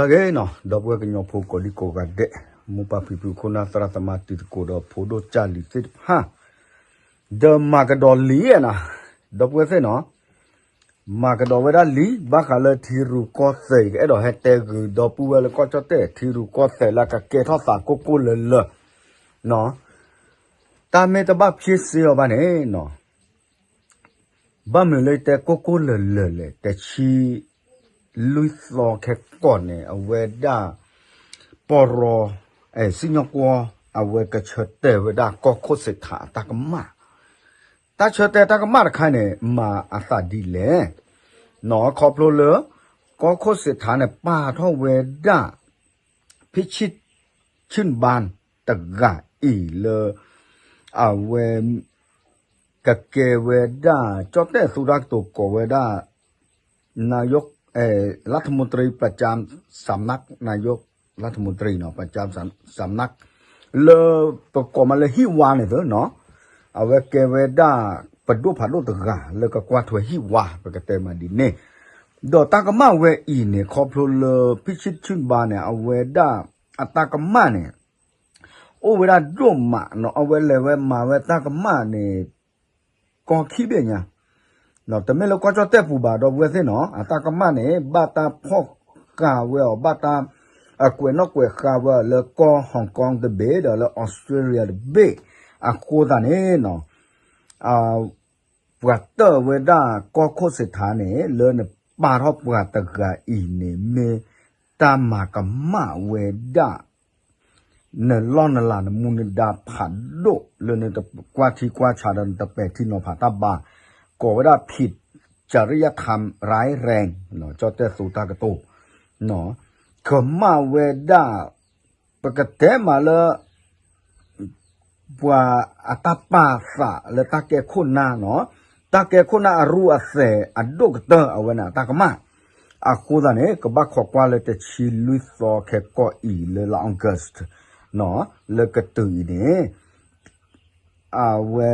လၢဂ့ၤနီၤ ဒီပုၢ်ဝဲၢ်ကညီဖိကိးဒံကိးဂၤဒဲး, မိၢ်ပၢ်ဖံဖုခိၣ်နၢ်သရၣ်သမါတံၤသကိးဒီးဖိဒိၣ်ကၢ်လံၤသ့ၣ်တဖၣ်, ဒီးမၤကဒီးလံဧါနၤ, ဒီပုၢ်ဝဲၢ်သ့ၣ်နီၤ, မၤကဒီးဝဲဒၣ်လံ ဘၣ်ဃးလၢထံရူၢ်ကီၢ်သဲး ကအဲၣ်ဒိးဟဲတဲဂုာ်ဒီပုၢ်ဝဲၢ်လၢကီၢ်ကၠီၣ်တဲၣ် ထံရူၢ်ကီၢ်သဲးလၢကကဲထီၣ်သးကိၢ်ကိၢ်လၢၤလၢၤ တၢ်မ့ၢ်တဘၣ်ဖျ့စ့အီၤဘၣ်န့ၣ်နီၤ, ဘၣ်မနုၤလၢယတဲကိၢ်ကိၢ်လၢၤလၢၤလဲၣ်, တဆံလွံၢ်သီခဲကိာ်န့ၣ် အဝဲဒၣ် ပီၢ်ရီ စံၣ်ညီၣ်ကွီၢ် အဝဲကဆၢတဲာ်ဝဲဒၣ်ကီၢ်ခိၣ်စ့းထးအတၢ်ကမၣ်, တၢ်ဆၢတဲာ်တၢ်ကမၣ်တခါန့ၣ် မၤအသးဒ်လဲၣ်, နီၤ ခီဖျိလၢ ကီၢ်ခိၣ်စ့းထးန့ၣ် ပာ်ထီၣ်ဝဲဒၣ် ဖံဆံၣ် ဆံၣ်ဘၣ်တဂၤအံၤလၢ အဝဲ ကကဲဝဲဒၣ် ကၠီၣ်တဲၣ်အသုးတၢ်ကတိၤကိးဝဲဒၣ် นายก รัฐมนตรีประจำสำนัก นายกรัฐมนตรีနီၤ ประจำสำนัก လၢပကိးမးလၢဟံၣ်ဝါန့ၣ်သ့နီၤ, အဝဲကဲဝဲဒၣ် ပဒိၣ်ဖးဒိၣ်တဂၤလၢကကွၢ်ထွဲဟံၣ်ဝါ ပကတဲမးဒ်န့ၣ်, ဒီးတၢ်ကမၣ်ဝဲအံၤန့ၣ် ခီဖျိလၢ ဖံဆံၣ်ဆံၣ်ဘၣ်န့ၣ် အဝဲဒၣ် အတၢ်ကမၣ်န့ၣ် အိၣ်ဝဲဒၣ်ဒိၣ်မးနီၤ, အဝဲလဲၤဝဲမၤဝဲတၢ်ကမၣ်န့ၣ် ကီခံဘ့ၣ်ညါ, တမ့ၢ်လၢကီၢ်ကၠီၣ်တဲၣ်ပူၤဘၣ် ဒီပုၢ်ဝဲၢ်သ့ၣ်နီၤ, အတၢ်ကမၣ်န့ၣ် ဘၣ်တၢ်ဖီၣ်ဃာ်ဝဲအီၤ ဘၣ်တၢ် အကွဲးနီၣ်ကွဲးဃာ်ဝဲအီၤလၢကီၢ် Hong Kong တဘ့ၣ် ဒီးလၢ Australia တဘ့ၣ်, အဃိသတးန့ၣ်နီၤ ပှၤတၢၢ်ဝဲဒၣ်ကီၢ်ခိၣ်စ့းထးန့ၣ် လၢနပာ်ထီၣ်ပှၤတဂၤအံၤန့ၣ် မ့ၢ်တၢ်မၤကမၣ်ဝဲဒၣ် နလီၢ်နလၤနမူနဒါဖးဒိၣ် လၢနတကွၢ်ထံကွၢ်ဆးဒီးနတပဲာ်ထံနီၤဖးတၢ်ဘါ, ကိးဝဲဒၣ် ผิดจริยธรรมร้ายแรง ကၠီၣ်တဲၣ်အသုးတၢ်ကတိၤ ကမၣ်ဝဲဒၣ် ပကတဲမးလၢ ပှၤအတၢ်ပာ်သးလၢတၢ်ကဲခိၣ်နၢ်နီၤ, တၢ်ကဲခိၣ်နၢ်အရူၢ်အသဲးအဒိၣ်ကတၢၢ်အဝဲန့ၣ် အတၢ်ကမၣ်, အဃိသတးန့ၣ် ကဘၣ်ခိးကွၢ်လၢတဆံလွံၢ်သီခဲကိာ်အံၤလၢလါ August နီၤ, လၢကတုၤအံၤန့ၣ် အဝဲ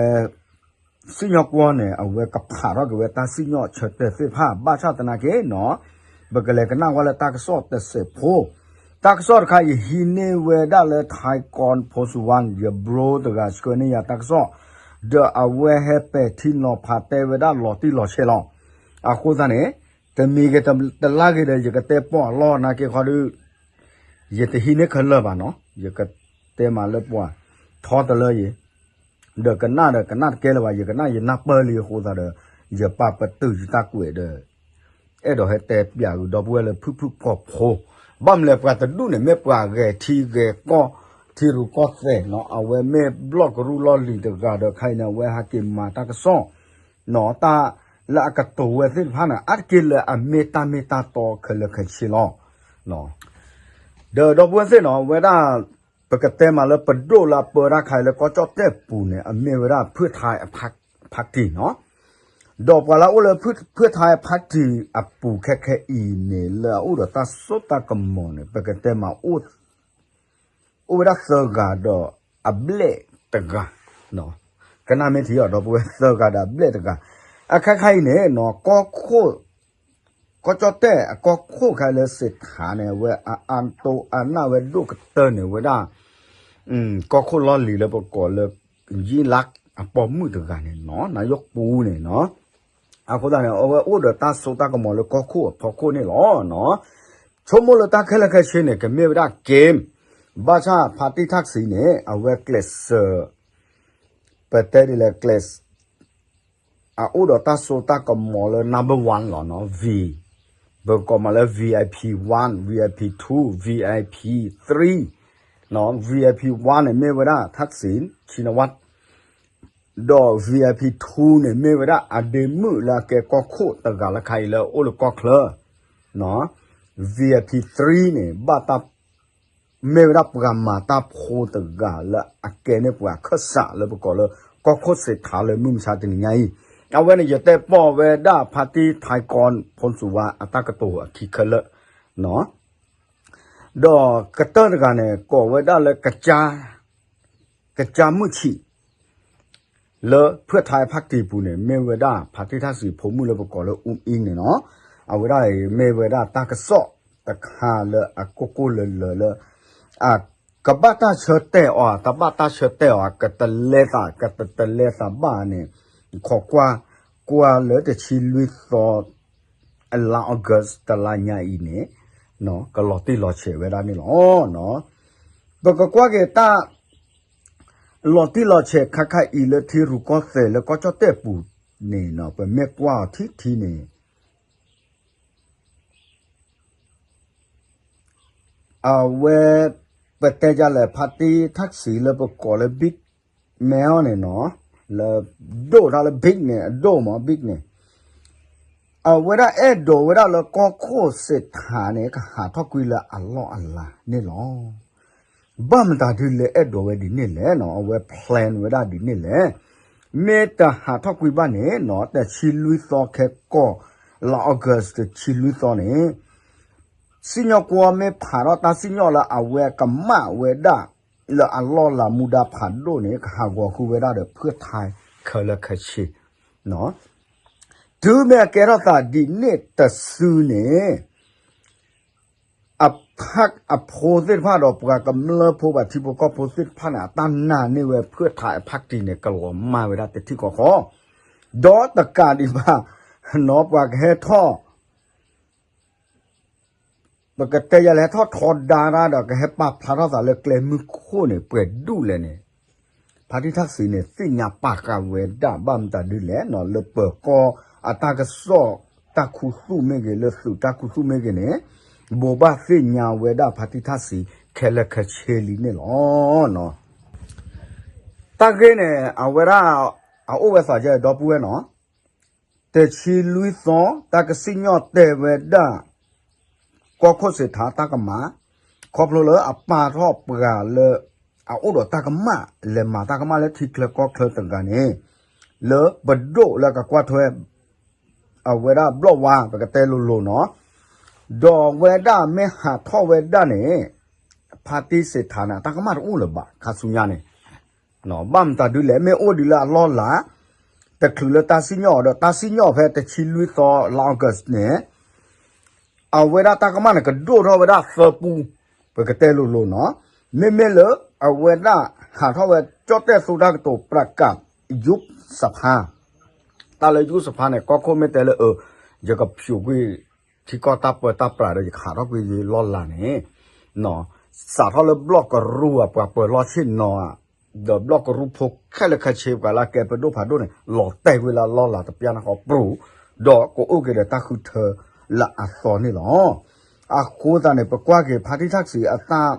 စံၣ်ညီၣ်ကွီၢ်န့ၣ် အဝဲကဖးထီၣ်က့ၤဝဲတၢ်စံၣ်ညီၣ်ဆၢတဲာ်သ့ၣ်တဖၣ် ဘၣ်ဆၣ်သနာ်က့နီၤ, ပကလဲၤကနၣ်ဝဲလၢတၢ်ကစီၣ်တစဲးဖိ, တၢ်ကစီၣ်တခါ ယဟံးန့ၢ်ဝဲဒၣ်လၢ Thai Kon Phone Suvan ယ bro တဂၤဆှၢန့ၢ်ယၤတၢ်ကစီၣ်, ဒီးအဝဲဟဲပဲာ်ထံနီၤဖးတဲဝဲဒၣ်လီၤတံၢ်လီၤဆဲးလီၤ. အဃိသတးန့ၣ် တမံၤဂ့ၤတလါဂ့ၤဒီး ယကတဲပီၢ်အလီၢ်နာ်က့ခီဒုး ယတဟံးန့ၢ်ခဲလၢာ်ဘၣ်နီၤ, ယကတဲမးလၢပှၤ ထီတလၢယံၤ ဒီးကနၣ်ဒီးကနၣ်တကဲလၢၤဘၣ်, ယကနၣ်ယနၢ်ပၢၢ်လံအဃိသတးဒီး ယပာ်ပတုာ်ယတၢ်ကွဲးဒီး အဲၣ်ဒိးဟဲတဲပျးဂုာ်ဒီပုၢ်ဝဲၢ်လၢဖုၣ်ဖုၣ်ဖိးဖိး, ဘၣ်မနုၤလဲၣ် ပှၤတဒူၣ်န့ၣ် မ့ၢ်ပှၤဂဲၤထံဂဲၤကီၢ် ထံရူၢ်ကီၢ်သဲးနီၤ, အဝဲမ့ၢ်ဘျီၣ်ကရူၢ်လီၢ်လံၤတဂၤဒီး ခဲအံၤန့ၣ် အဝဲဟဲက့ၤမၤတၢ်ကစီၣ် နီၤ, တၢ်လၢအကတိၤဝဲသ့ၣ်တဖၣ်န့ၣ် အါတက့ၢ်လၢအမ့ၢ်တၢ်မ့ၢ်တၢ်တီခဲလၢာ်ခဲဆ့လီၤ. ဒီးဒီပုၢ်ဝဲၢ်သ့ၣ်နီၤ, အဝဲဒၣ် ပကတဲမးလၢပဒိၣ်လၢအပၢတၢ်ခါအံၤလၢကီၢ်ကၠီၣ်တဲၣ်ပူၤန့ၣ် အမ့ၢ်ဝဲဒၣ် ဖုၣ်ထါ party နီၤ, ဒီးပှၤလၢအအိၣ်လၢ ဖုၣ်ထါ party အပူၤခဲခဲအံၤန့ၣ် လၢအအိၣ်ဒီးတၢ်စိတၢ်ကမီၤန့ၣ် ပကတဲမး အိၣ်ဝဲဒၣ်သၢဂၤဒီးအဘျဲၣ်တဂၤ, ကနၣ်မ့ၢ်ထံအီၤ ဒီပုၢ်ဝဲၢ် သၢဂၤဒီးအဘျဲၣ်တဂၤ, အခါခါအံၤန့ၣ်နီၤ ကီၢ်ခိၣ် ကီၢ်ကၠီၣ်တဲၣ်အကီၢ်ခိၣ်ခဲလၢာ်စ့းထးန့ၣ် အဝဲအအၢတိအနၢ်ဝဲဒိၣ်ကတၢၢ်န့ၣ် ဝဲဒၣ် ကီၢ်ခိၣ်လီၢ်လံၤလၢပကိးလၢ ယံလၢ်အပိာ်မုၣ်တဂၤန့ၣ်နီၤ နၢ်ယိၣ်ပူန့ၣ်နီၤ, အဃိသတးန့ၣ် အဝဲအိၣ်ဒီးတၢ်စိတၢ်ကမီၤလၢကီၢ်ခိၣ်အဖီခိၣ်န့ၣ်လီၤ. ဆိကမိၣ်လၢတၢ်ခဲလၢာ်ခဲဆ့န့ၣ် ကမ့ၢ်ဝဲဒၣ် game, ဘၣ်ဆၣ် ဖါတံၢ်ထၣ်စံန့ၣ် အဝဲကျဲးစၢး ပတဲဒ်လဲၣ်ကျဲး အအိၣ်ဒီးတၢ်စိတၢ်ကမီၤလၢ number one လီၤနီၤ, V, ပကိးမးလၢ VIP one, VIP two, VIP three, VIP one န့ၣ် မ့ၢ်ဝဲဒၣ် ထၣ်စံ ဆံနဝၣ်, ဒီး VIP two န့ၣ် မ့ၢ်ဝဲဒၣ်အဒ့မုၣ်လၢအကဲကီၢ်ခိၣ်တဂၤလၢခါအံၤလၢအအိၣ်လၢကီၢ်ချၢ, VIP three န့ၣ် ဘၣ်တၢ် မ့ၢ်ဝဲဒၣ်ပှၤမၤတၢ်ဖိတဂၤလၢအကဲန့ၢ်ပှၤခၢၣ်စးလၢပကိးလၢ ကီၢ်ခိၣ်စ့းထးလၢမုၢ်မဆါတနံၤညါအံၤ, အဝဲန့ၣ် ယတဲပီၢ်ဝဲဒၣ် ဖါတံၢ် ထါကီ ဖိစိၤဝါ အတၢ်ကတိၤအခံခဲလၢာ်, ဒီးကတၢၢ်တဂၤန့ၣ် ကိးဝဲဒၣ်လၢ ကစၢ်မုၣ်ဆံး လၢဖုၣ်ထါဖါတံၢ်ပူၤန့ၣ် မ့ၢ်ဝဲဒၣ် ဖါတံၢ်ထၣ်စံဖိမုၣ်လၢပကိးလၢ အူအံန့ၣ်နီၤ, အဝဲဒၣ်အံၤမ့ၢ်ဝဲဒၣ်တၢ်ကစီၣ် တခါလၢအကိၢ်ကိၢ်လၢၤလၢၤလၢ အကဘၣ်တၢ်ဆၢတဲာ်အီၤ တဘၣ်တၢ်ဆၢတဲာ်အီၤ ကတလဲသး ကတတလဲသးဘၣ်န့ၣ် ခိးကွၢ် ကွၢ်လၢတဆံလွံၢ်သီ လါ August တလါညါအံၤန့ၣ် ကလီၤတံၢ်လီၤဆဲးဝဲဒၣ်န့ၣ်လီၤ. ပကကွၢ်က့ၤတၢ် လီၤတံၢ်လီၤဆဲးခါခါအံၤလၢထံရူၢ်ကီၢ်သဲးလၢကီၢ်ကၠီၣ်တဲၣ်ပူၤန့ၣ် ပမ့ၢ်ကွၢ်အီၤထံထံန့ၣ် အဝဲ ပတဲယလဲၣ် ဖါတံၢ်ထၣ်စံးလၢပကိးလၢ Big Mac န့ၣ်နီၤ လၢ ဒိၣ်တၢ်လၢ Big န့ၣ် အဒိၣ်မး Big န့ၣ် အဝဲဒၣ်အဲၣ်ဒိးဝဲဒၣ်လၢကီၢ်ခိၣ်စ့းထးန့ၣ် ကဟးထီၣ်ကွံာ်လၢအလီၢ်အလၤန့ၣ်လီၤ. ဘၣ်မတၤဒုလဲၣ်နီၤ အဝဲ plan ဝဲဒၣ်ဒ်န့ၣ်လဲၣ်. မ့ၢ်တဟးထီၣ်ကွံာ်ဘၣ်န့ၣ်နီၤ တဆံလွံၢ်သီခဲကိာ် လါ August တဆံလွံၢ်သီန့ၣ် စံၣ်ညီၣ်ကွီၢ်မ့ၢ်ဖးထီၣ်တၢ်စံၣ်ညီၣ်လၢအဝဲကမၣ်ဝဲဒၣ် လၢအလီၢ်လၤမူဒါဖးဒိၣ်န့ၣ် ကဟးဂီၤဃုာ်ဝဲဒၣ်ဒီးဖုၣ်ထါခဲလၢာ်ခဲဆ့ တုၤမ့ၢ်အကဲထီၣ်သးဒ်န့ၣ်တစုန့ၣ် အဖၣ်အဖိသ့ၣ်တဖၣ်ဒီး ပှၤကမျၢၢ်ဖိဘၣ်ထံဖိကီၢ်ဖိသ့ၣ်တဖၣ်န့ၣ် အတၢ်နာ်န့ၢ်ဝဲဖုၣ်ထါအဖၣ်တံၢ်န့ၣ် ကလီၤမၢ်ဝဲဒၣ်တထံၣ်ဃီဃီ ဒီးတကးဒံးဘၣ် နီၤ ပှၤကဟဲထီၣ် ပကတဲယလဲၣ် ဟဲထီၣ်ထီဒါတၢ်ဒီး ကဟဲပာ်ဖျါထီၣ်သးလၢကျဲမုၢ်ခိၣ်န့ၣ် ပှဲၤဒူၣ်လဲၣ်န့ၣ် ဖါတံၢ်ထၣ်စံးန့ၣ် သ့ၣ်ညါပာ်ဃာ်ဝဲဒၣ် ဘၣ်မတၤဒုလဲၣ်နီၤ လၢပၢၤကီၢ်အတၢ်ကစီၣ်တၢ်ခူသူၣ်မ့ၢ်ဂ့ၤ လၢသုးတၢ်ခူသူၣ်မ့ၢ်ဂ့ၤန့ၣ် ဘိးဘၣ်သ့ၣ်ညါဝဲဒၣ်ဖါတံၢ်ထၣ်စံးခဲလၢာ်ခဲဆ့လံန့ၣ်လီၤ. တၢ်ဂ့ၢ်န့ၣ် အဝဲဒၣ် အအိၣ်ဝဲသးယဲၢ်ဒီပုၢ်ဝဲၢ်နီၤ တဆံလွံၢ်သီ တၢ်ကစံၣ်ညီၣ်တဲဝဲဒၣ် ကီၢ်ခိၣ်စ့းထးတၢ်ကမၣ် ခီဖျိလၢအပာ်ထီၣ်ပှၤလၢ အအိၣ်ဒီးတၢ်ကမၣ် လဲၤမၤတၢ်ကမၣ်လၢထံချၢကီၢ်ချၢတဂၤန့ၣ် လၢပဒိၣ်လၢကကွၢ်ထွဲ အဝဲဒၣ်ဘျီၣ်ဝါ ပကတဲလိၤလိၤနီၤ ဒီးအဝဲဒၣ်မ့ၢ်ဟးထီၣ်ဝဲဒၣ်န့ၣ် ဖါတံၢ်စ့းထးန့ၣ် တၢ်ကမၣ်တအိၣ်လၢၤဘၣ် ခါဆူညါန့ၣ် ဘၣ်မတၤဒုလဲၣ် မ့ၢ်အိၣ်ဒံးလၢအလီၢ်လၤ တချုးလၢတၢ်စံၣ်ညီၣ်အီၤဒီး တၢ်စံၣ်ညီၣ်ဖဲတဆံလွံၢ်သီ လါ August န့ၣ် အဝဲဒၣ်တၢ်ကမၣ်န့ၣ် ကဒိၣ်ထီၣ်ဝဲဒၣ်သၢပူ ပကတဲလိၤလိၤနီၤ မ့မ့ၢ်လၢ အဝဲဒၣ်ဟးထီၣ်ဝဲ ကၠီၣ်တဲၣ်သူတၢ်ကတိၤပြးကး ယူၢ်စဖါ တၢ်လၢယူၢ်စဖါန့ၣ် ကီၢ်ခိၣ်မ့ၢ်တဲလၢအ ယကဖျိးကွံာ် ထံကီၢ်တၢ်ပၢတၢ်ပြးဒီး ယကဟးထီၣ်ကွံာ်ယလီၢ်လၤန့ၣ် စးထီၣ်လၢဘျီၣ်ကရူၢ်အပှၤ ပၢၤလီၢ်ဆ့ၣ်နီၤဧါ ဒီးဘျီၣ်ကရူၢ်ဖိခဲလၢာ်ခဲဆ့ ပှၤလၢအကဲပဒိၣ်ဖးဒိၣ်န့ၣ် လီၤတဲာ်ကွံာ်လၢအလီၢ်လၤတပျၢ်နီၢ်ဃီပြူၤ ဒီးကအိၣ်က့ၤဒီးတၢ်ဃုထၢလၢအသီန့ၣ်လီၤ. အဃိသတးန့ၣ် ပကွၢ်က့ၤဖါတံၢ်ထၣ်စံးအတၢ်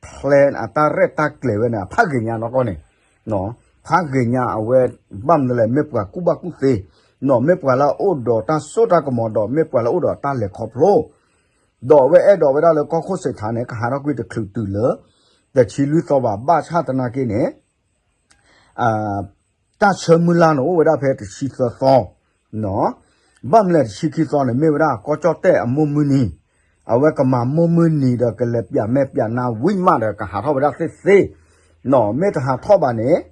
plan အတၢ်ရဲၣ်တၢ်ကျဲၤဝဲန့ၣ် အဖးဂ့ၤညါနီၢ်ကီၢ်န့ၣ် ဖးဂ့ၤညါအဝဲ ဘၣ်မနုၤလဲၣ် မ့ၢ်ပှၤကူၣ်ဘၣ်ကူၣ်သ့ မ့ၢ်ပှၤလၢအအိၣ်ဒီးတၢ်စိတၢ်ကမီၤဒီး မ့ၢ်ပှၤလၢအအိၣ်ဒီးတၢ်လဲၤခီဖျိ ဒီးအဝဲအဲၣ်ဒိးဝဲဒၣ်လၢကီၢ်ခိၣ်စ့းထးန့ၣ် ကဟးထီၣ်ကွံာ်တချုးတုၤလၢ တဆံလွံၢ်သီဘၣ် ဘၣ်ဆၣ်သနာ်က့န့ၣ် တၢ်ဆၢမုၢ်လၢ်န့ၣ်အိၣ်ဝဲဒၣ်ဖဲတဆံသၢသီ ဘၣ်မနုၤလဲၣ်တဆံခံသီန့ၣ် မ့ၢ်ဝဲဒၣ်ကီၢ်ကၠီၣ်တဲၣ်အမိၢ်မုၢ်နံၤ အဝဲကမၤမိၢ်မုၢ်နံၤဒီး ကလဲၤပျးမဲာ်ပျးနါဝံၤမးဒီး ကဟးထီၣ်ဝဲဒၣ်သ့ၣ်သ့ၣ် မ့ၢ်တဟးထီၣ်ဘၣ်န့ၣ်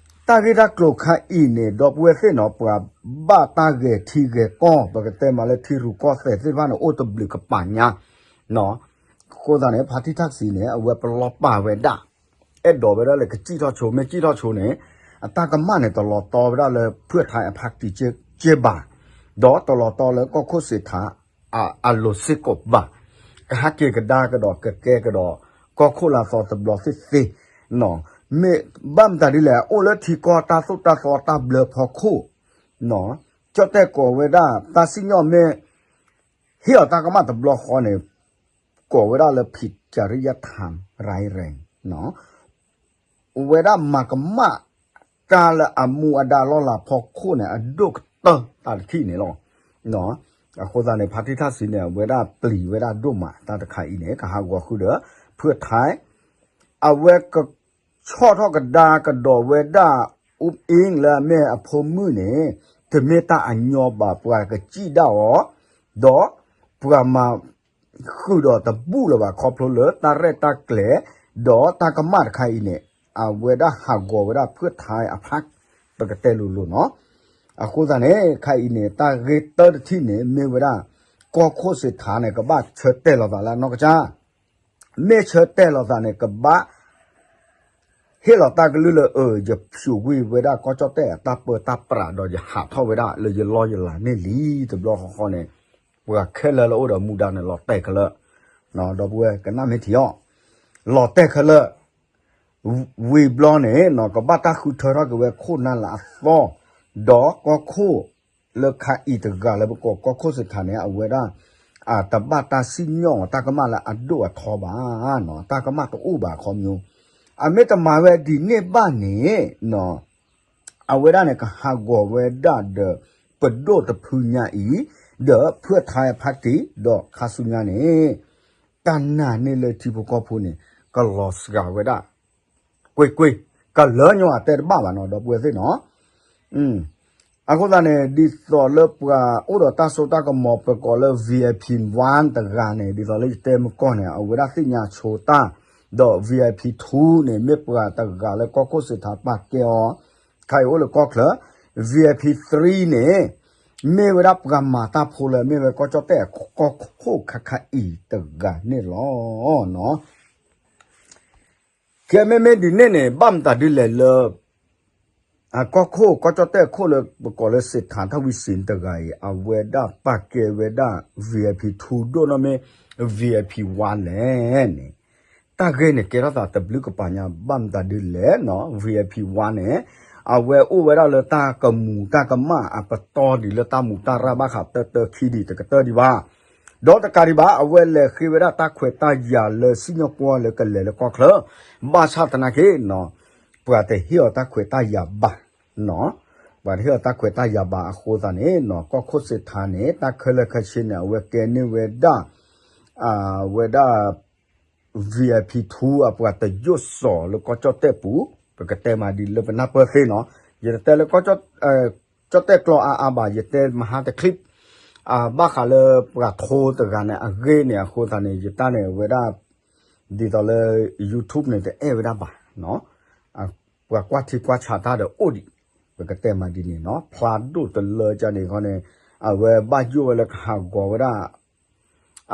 တၢ်ဂ့ၢ်တၢ်ကျိၤခါအံၤန့ၣ် ဒီပုၢ်ဝဲၢ်သ့ၣ်နီၤ ပှၤဘၣ်တၢ်ဂဲၤထံဂဲၤကီၢ် ပကတဲမးလၢထံရူၢ်ကီၢ်သဲးသ့ၣ်တဖၣ်န့ၣ် အိၣ်တဘျုးကပၤညါ အဃိသတးန့ၣ် ဖါတံၢ်ထၣ်စံးန့ၣ် အဝဲပလီၢ်ပာ်ဝဲဒၣ် အဲၣ်ဒိးဝဲဒၣ်လၢကစံၣ်ထီၣ်ဆိ မ့ၢ်စံၣ်ထီၣ်ဆိန့ၣ် အတၢ်ကမၣ်န့ၣ် တလီၤတီဝဲဒၣ်လၢဖုၣ်ထါအဖါတံၢ်က့ဘၣ်, ဒီးတလီၤတီလၢကီၢ်ခိၣ်စ့းထး အလိၤစ့ၢ်ကီးဘၣ်. ကဟဲက့ၤကဒါကဒီး ကကဲကဒီး ကီၢ်ခိၣ်လၢအသီတဘျီသ့ၣ်သ့ၣ်, မ့ၢ်ဘၣ်မတၤဒ်လဲၣ် အိၣ်လၢထံကီၢ်တၢ်သိၣ်တၢ်သီတၢ်ဘျၢဖီခိၣ်, ကၠီၣ်တဲၣ်ကိးဝဲဒၣ် တၢ်စံၣ်ညီၣ်မ့ၢ် ဟ့ၣ်အီၤတၢ်ကမၣ်တဘျီဃီန့ၣ် ကိးဝဲဒၣ်လၢ ဖံးကရံယထၣ် ရၤရၤ ဝဲဒၣ်မၤကမၣ်တၢ်လၢအမူအဒါလီၢ်လၤဖီခိၣ်န့ၣ် အဒိၣ်ကတၢၢ်တၢ်တထံၣ်န့ၣ်လီၤ. အဃိသတးန့ၣ် ဖါတံၢ်ထၣ်စံးန့ၣ် အဝဲဒၣ်ပျံၤဝဲဒၣ်ဒိၣ်မး တၢ်တခါအံၤန့ၣ် ကဟးဂီၤဃုာ်ဒီး ဖုၣ်ထါ အဝဲကဆီၣ်ထီၣ်ကဒါကဒီးဝဲဒၣ် အူအ့ၣ် လၢအမ့ၢ်အဖိမုၣ်န့ၣ် တမ့ၢ်တၢ်အညီဘၣ် ပှၤကစံၣ်ဒၣ်အီၤ, ဒီးပှၤမၤဃုာ်ဒီးတဘူၣ်လၢၤဘၣ် ခီဖျိလၢတၢ်ရဲၣ်တၢ်ကျဲၤ ဒီးတၢ်ကမၣ်တခါအံၤန့ၣ် အဝဲဒၣ်ဟးဂီၤဝဲဒၣ်ဖုၣ်ထါအဖျါ ပကတဲလိၤလိၤနီၤ. အဃိသတးန့ၣ် ခါအံၤန့ၣ် တၢ်ဂ့ၢ်တၢတထံၣ်န့ၣ် မ့ၢ်ဝဲဒၣ် ကီၢ်ခိၣ်စ့ၣ်ထၣ်န့ၣ် ကဘၣ်ဆၢတဲာ်လီၤသးလၢအနီၢ်ကစၢ်, မ့ၢ်ဆၢတဲာ်လီၤသးန့ၣ် ကဘၣ် ဟ့ၣ်လီၤတၢ်ကလုၢ်လၢ အၢ ယဖျိးကွံာ်ဝဲဒၣ်ကီၢ်ကၠီၣ်တဲၣ်အတၢ်ပၢတၢ်ပြးဒီး ယဟးထီၣ်ဝဲဒၣ်လၢယလီၢ်ယလၤန့ၣ်လံ တဘျီဃီဃီန့ၣ်, ပှၤခဲလၢာ်လၢအိၣ်ဒီးမူဒါန့ၣ် လီၤတဲာ်ခဲလၢာ်, ဒီပုၢ်ဝဲၢ်ကနၣ်မ့ၢ်ထံၣ်အီၤ, လီၤတဲာ်ခဲလၢာ် ဝံၤဘျီန့ၣ် ကဘၣ်တၢ်ဃုထၢထီၣ်က့ၤဝဲခိၣ်နၢ်လၢအသီ, ဒီးကီၢ်ခိၣ်လၢခါအံၤတဂၤလၢပကိးကီၢ်ခိၣ်စ့ၣ်ထၣ်န့ၣ် အဝဲဒၣ် တဘၣ်တၢ်စံၣ်ညီၣ်အီၤ တၢ်ကမၣ်လၢအဒိၣ်အထီဘၣ်, တၢ်ကမၣ်တအိၣ်ဘၣ်အခီပညီ, အမ့ၢ်တမၤဝဲဒ်န့ၣ်ဘၣ်န့ၣ် အဝဲဒၣ်န့ၣ် ကဟးဂီၤဝဲဒၣ်ဒီး ပဒိၣ်တဖုညါအံၤ, ဒီးဖုၣ်ထါဖးတံၢ် ဒီးခါဆူညါန့ၣ်, တၢ်နာ်န့ၢ်လၢထံဖိကီၢ်ဖိန့ၣ် ကလီၤစှၤဝဲဒၣ်, ကွ့ၢ်ကွ့ၢ်, ကလၢညီအတဲတဘၣ်ဘၣ်နီၤ ဒီပုၢ်ဝဲၢ်သ့ၣ်နီၤ အဃိသတးန့ၣ် ဒ်သိးလၢပှၤအိၣ်ဒီးတၢ်စိတၢ်ကမီၤ ပကိးလၢ VIP one တဂၤန့ၣ် ဒ်သိးလၢယတဲမကီၢ်န့ၣ် အဝဲဒၣ်သ့ၣ်ညါဆိတၢ်, ဒီး VIP two န့ၣ် မ့ၢ်ပှၤတဂၤလၢကီၢ်ခိၣ်စ့ၣ်ထၣ်ပာ်ကဲအီၤ, ခါအံၤအိၣ်လၢကီၢ်ချၢ, VIP three န့ၣ် မ့ၢ်ဝဲဒၣ်ပှၤမၤတၢ်ဖိလၢ မ့ၢ်ဝဲကီၢ်ကၠီၣ်တဲၣ်အကီၢ်ခိၣ်ခါခါအံၤတဂၤန့ၣ်လီၤ. ကဲမ့မ့ၢ်ဒ်န့ၣ်န့ၣ် ဘၣ်မတၤဒ်လဲၣ်လၢ အကီၢ်ခိၣ် ကီၢ်ကၠီၣ်တဲၣ်ခိၣ်လၢပကိးလၢစ့ၣ်ထၣ်ထၣ်ဝံစ့ၣ်တဂၤအံၤ အဝဲဒၣ်ပာ်ကဲဝဲဒၣ် VIP two ဒိၣ်နီၢ်မ့ၢ် VIP one လဲၣ်န့ၣ်, တၢ်ဂ့ၢ်န့ၣ်ကဲထီၣ်သးတဘျုးကပၤညါ ဘၣ်မတၤဒ်လဲၣ်နီၤ VIP one န့ၣ် အဝဲအိၣ်ဝဲဒၣ်လၢတၢ်ကမူးတၢ်ကမၣ်အပတီၢ်ဒံးလၢတၢ်မူးတၢ်ရၢ်ဘၣ်ဃးတၢတၢခံဒံးတကတၢၢ်ဒံးဘၣ် ဒီးတကးဒံးဘၣ် အဝဲလဲၤဃ့ဝဲဒၣ်တၢ်ခွဲးတၢ်ယာ်လၢစံၣ်ညီၣ်ကွီၢ်လၢကလဲၤလၢကီၢ်ချၢ, ဘၣ်ဆၣ်သနာ်က့နီၤ, ပှၤတဟ့ၣ်အီၤတၢ်ခွဲးတၢ်ယာ်ဘၣ်, ပှၤတဟ့ၣ်အီၤတၢ်ခွဲးတၢ်ယာ်ဘၣ်အဃိသတးန့ၣ်နီၤ ကီၢ်ခိၣ်စ့ၣ်ထၣ်န့ၣ် တၢ်ခဲလၢာ်ခဲဆ့န့ၣ် အဝဲကဲန့ၢ်ဝဲဒၣ် ဝဲဒၣ် VIP two အပှၤတယိၣ်စီၤလၢကီၢ်ကၠီၣ်တဲၣ်ပူၤ, ပကတဲမးဒ်လၢပနၢ်ပၢၢ်သ့နီၤ, ယတတဲလၢကီၢ်ကၠီၣ်တဲၣ်ကျိာ်အါအါဘၣ်, ယတဲမဟါတချံး ဘၣ်ဃးလၢပှၤထိတဂၤန့ၣ် အဂ့ၢ်န့ၣ်အဃိသတးန့ၣ် ယတၢ်န့ၣ်ဝဲဒၣ် ဒ်သိးလၢ YouTube န့ၣ် တအဲၣ်ဝဲဒၣ်ဘၣ်, ပှၤကွၢ်ထံကွၢ်ဆးတၢ်ဒီးအိၣ်ဒံး, ပကတဲမးဒ်န့ၣ်နီၤ, ဖျါဒိၣ်တလၢကန့ၣ်ခီန့ၣ် အဝဲဘၣ်ယိၣ်ဝဲလၢကဟးဂီၤဝဲဒၣ်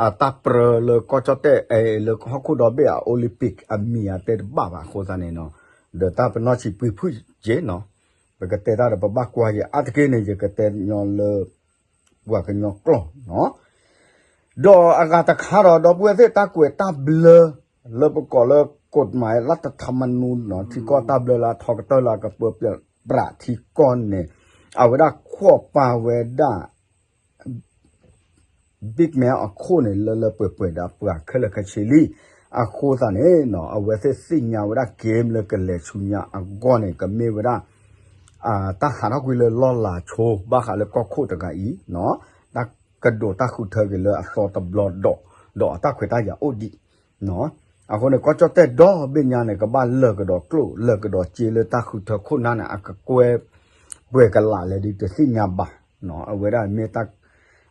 အတၢ်ပြၢလၢကီၢ်ကၠီၣ်တဲၣ် လၢဟီၣ်ခိၣ်ဒီဘ့ၣ်အ Olympic အမံၤအတဲတဘၣ်ဘၣ်အဃိသတးန့ၣ်နီၤ, ဒီးတၢ်ပနီၣ်ဆံးပှ့ၤဖုၣ်က့နီၤ, ပကတဲတၢ်ဒီးပဘၣ်ကွၢ်ယဲအါတက့ၢ်န့ၣ် ယကတဲညီလၢ ပှၤကညီကျိာ်နီၤ, ဒီးအဂၤတခါဒီး ဒီပုၢ်ဝဲၢ်သ့ၣ်တၢ်ကွဲးတၢ်ဘျၢ လၢပကိးလၢ ကိးမးလၢတထးမနူနီၤ ထံကီၢ်တၢ်ဘျၢလၢအထီကတၢၢ်လၢအကပၢပြးထံကီၢ်န့ၣ် အဝဲဒၣ်ခိးပာ်ဝဲဒၣ် big man အခိၣ်န့ၣ် လၢလၢပှဲၤပှဲၤဒီးပှၤခဲလၢာ်ခဲဆ့လံ. အဃိသတးန့ၣ်နီၤ အဝဲသ့ၣ်သ့ၣ်ညါဝဲဒၣ် game လၢကလဲၤဆူညါအဂီၢ်န့ၣ် ကမ့ၢ်ဝဲဒၣ် တၢ်ဟးထီၣ်ကွံာ်လၢလီၢ်လၤဆိ ဘၣ်ဃးလၢကီၢ်ခိၣ်တဂၤအံၤနီၤ တၢ်ကဒိးတၢ်ဃုထၢက့ၤလၢအသီတဘျီဒီး ဒီးအတၢ်ခွဲးတၢ်ယာ်အိၣ်ဒံးနီၤ. အဃိန့ၣ် ကီၢ်ကၠီၣ်တဲၣ်ဒီဘ့ၣ်ညါန့ၣ် ကဘၣ်လၢာ်ကဒီးကျိၣ် လၢာ်ကဒီးစ့လၢတၢ်ဃုထၢခိၣ်နၢ်န့ၣ် အကကွဲပှဲၤကလာ်လဲၣ်ဒ်တသ့ၣ်ညါဘၣ်နီၤ. အဝဲဒၣ်မ့ၢ်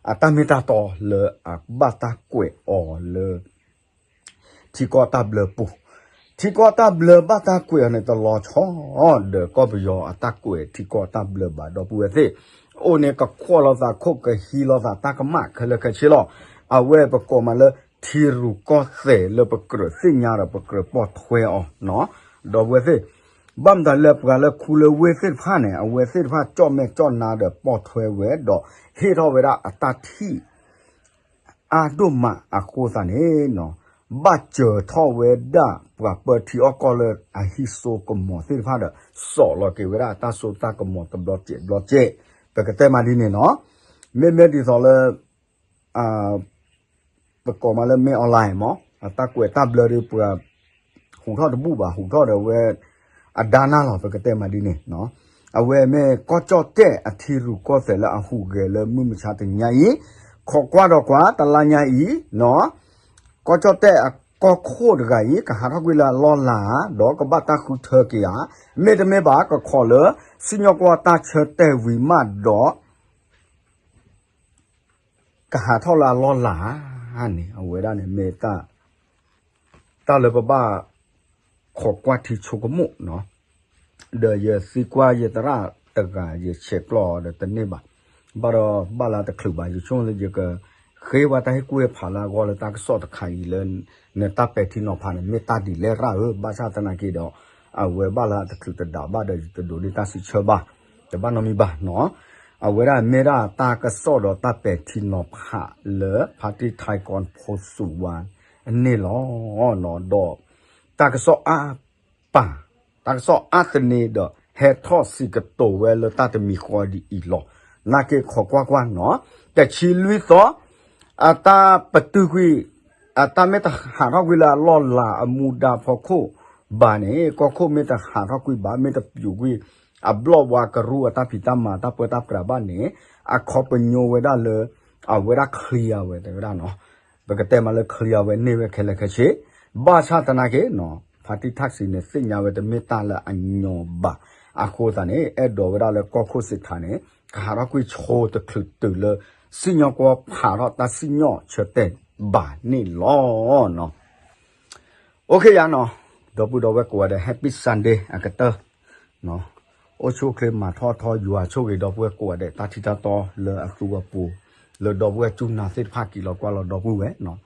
အတၢ်မ့ၢ်တၢ်တီလၢအဘၣ်တၢ်ကွဲးအီၤလၢ ထံကီၢ်တၢ်ဘျၢပူၤ, ထံကီၢ်တၢ်ဘျၢဘၣ်တၢ်ကွဲးအီၤန့ၣ် တလီၤဆီဒီးကီၢ်ပယီၤအတၢ်ကွဲးထံကီၢ်တၢ်ဘျၢဘၣ် ဒီပုၢ်ဝဲၢ်သ့ၣ်, အိၣ်န့ၣ်ကခိးလိာ်သးခိၣ် ကဟံးလိာ်သးတၢ်ကမၣ်ခဲလၢာ်ခဲဆ့လီၤ. အဝဲပကိးမးလၢ ထံရူၢ်ကီၢ်သဲးလၢပကြၢးသ့ၣ်ညါဒီးပကြၢးပိာ်ထွဲအီၤနီၤ, ဒီပုၢ်ဝဲၢ်သ့ၣ်, ဘၣ်မတၤလဲၣ် ပှၤလၢခူလၢဝ့ၢ်သ့ၣ်တဖၣ်န့ၣ် အဝဲသ့ၣ်တဖၣ်ကၠီၣ်မဲာ်ကၠီၣ်နါဒီးပိာ်ထွဲဝဲဒီး ဟ့ၣ်ထီၣ်ဝဲဒၣ်အတၢ်ထံၣ် အါဒိၣ်မးအဃိသတးန့ၣ်နီၤ, ဘၣ်စၢၤထီၣ်ဝဲဒၣ်ပှၤပၢထံအီၣ်ကီၢ်လၢအဟံးစိကမီၤသ့ၣ်တဖၣ်ဒီး စိာ်လီၤက့ၤဝဲဒၣ်တၢ်စိတၢ်ကမီၤတဘျီစဲးဘျီစဲး, ပကတဲမးဒ်န့ၣ်နီၤ, မ့မ့ၢ်ဒ်သိးလၢ ပကိးမးလၢ မင်းအောင်လှိုင် မး အတၢ်ကွဲးတၢ်ဘျၢဒီးပှၤ ဟူးထီၣ်တဘူၣ်ဘၣ် ဟူးထီၣ်ဒီးဝဲ အဒါနၢ်လီၤ ပကတဲမးဒ်န့ၣ်နီၤ, အဝဲမ့ၢ်ကီၢ်ကၠီၣ်တဲၣ်အထံရူၢ်ကီၢ်သဲးလၢအဟူးဂဲၤလၢမုၢ်မဆါတနံၤညါအံၤ, ခိးကွၢ်ဒီးကွၢ် တလါညါအံၤနီၤ, ကီၢ်ကၠီၣ်တဲၣ်အကီၢ်ခိၣ်တဂၤအံၤ ကဟးထီၣ်ကွံာ်လၢအလီၢ်လၤ ဒီးကဘၣ်တၢ်ဃုထၢက့ၤဧါ, မ့တမ့ၢ်ဘၣ် ကခိးလၢ စံၣ်ညီၣ်ကွီၢ်တၢ်ဆၢတဲာ်ဝံၤမးဒီး ကဟးထီၣ်လၢအလီၢ်လၤဧါန့ၣ် အဝဲဒၣ်န့ၣ်မ့ၢ် တၢ်လၢပဘၣ် ခိးကွၢ်ထံဆိကမိၣ်နီၤ, ဒီးယသံကွၢ်ယသရၣ်တဂၤ ယဆဲးကျိးအီၤဒီးတန့ၢ်ဘၣ်, ဘၣ်ဒီးဘၣ်လၢတချုးဘၣ် ယဆိကမိၣ်လၢယက ဃ့ဝဲတၢ်ဟ့ၣ်ကူၣ်ဟ့ၣ်ဖးလၢအဂီၢ်လၢတၢ်ကစီၣ်တခါအံၤလၢ နတၢ်ပဲာ်ထံနီၤဖးန့ၣ် မ့ၢ်တၢ်ဒ်လဲၣ်ရၣ်ဧၢ, ဘၣ်ဆၣ်သနာ်က့ဒီး အဝဲဘၣ်လၢအတချုးတဒးဘၣ်ဒီး ယတဒိးန့ၢ်တၢ်စံးဆၢဘၣ်, တဘၣ်နီတမံၤဘၣ်နီၤ. အဝဲဒၣ်မ့ၢ်ဒၣ်တၢ်ကစီၣ်ဒီးတၢ်ပဲာ်ထံနီၤဖးလၢ ဖါတံၢ်ထါကီဖိစူးဝါန့ၣ်လီၤ. ဒီးတၢ်ကစီၣ်အါပၢ်, တၢ်ကစီၣ်အါသန့ဒီး ဟဲထီၣ်စံးကတိၤဝဲလၢတၢ်တမံၤဃီဒ်အံၤလီၤ. နာ်က့ခီကွၢ်ကွၢ်နီၤ, တဆံလွံၢ်သီ အတၢ်ပတုာ်ကွံာ်, အတၢ်မ့ၢ်တဟးထီၣ်ကွံာ်လၢအလီၢ်လၤအမူဒါဖီခိၣ်ဘၣ်န့ၣ် ကီၢ်ခိၣ်မ့ၢ်တဟးထီၣ်ကွံာ်ဘၣ် မ့ၢ်တပျူးကွံာ် အဘျီၣ်ဝါကရူၢ်အတၢ်ဖံးတၢ်မၤတၢ်ပၢတၢ်ပြးဘၣ်န့ၣ် အခီပညီဝဲဒၣ်လၢ အဝဲဒၣ် clear ဝဲတဲဝဲဒၣ်နီၤ. ပကတဲမးလၢ clear ဝဲန့ၢ်ဝဲခဲလၢာ်ခဲဆ့, ဘၣ်ဆၣ်သနာ်က့နီၤ ဖါတံၢ်ထၣ်စံးန့ၣ် သ့ၣ်ညါဝဲတမ့ၢ်တၢ်လၢအညီဘၣ်. အဃိသတးန့ၣ် အဲၣ်ဒိးဝဲဒၣ်လၢကီၢ်ခိၣ်စ့ၢ်ကီးန့ၣ် ကဟးထီၣ်ကွံာ်ဆိတချုးတုၤလၢ စံၣ်ညီၣ်ကွီၢ်ဖးထီၣ်တၢ်စံၣ်ညီၣ်ဆၢတဲာ်ဘၣ်န့ၣ်လီၤနီၤ. အိၣ်ခ့ယါနီၤ, ဒီပုၢ်ဒီဝဲၢ်ကိးဂၤဒဲး Happy Sunday အကတၢၢ်, အိၣ်ဆူၣ်အိၣ်ချ့မၤထီၣ်ထီ ယွၤဆိၣ်ဂ့ၤဒီပုၢ်ဝဲၢ်ကိးဂၤဒဲး တၢ်ထံတၢ်တီလၢအသူအပူၤ, လၢဒီပုၢ်ဝဲၢ်စူၢ်နာ်သ့ၣ်တဖၣ်ကံၤလီၤကွၢ်လီၤဒီပုၢ်ဝဲၢ်နီၤ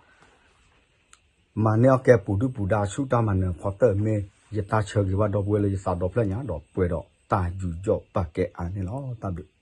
မၤန့ၢ်အီၣ်ကဲပူၤဒုၣ်ပူၤဒါဆူၣ်တၢ်မၤနၢၤဖီတၢၢ်မ့ၢ်ယတၢ်ဆၢဂ့ၤဘၣ်ဒီပုၢ်ဝဲၢ်လၢယသးဒီဖျၢၣ်ညါ ဒီးပှဲၤဒီးတၢ်ယူးယီၣ်ပာ်ကဲအါန့ၣ်လီၤ. တၢ်ဘျုး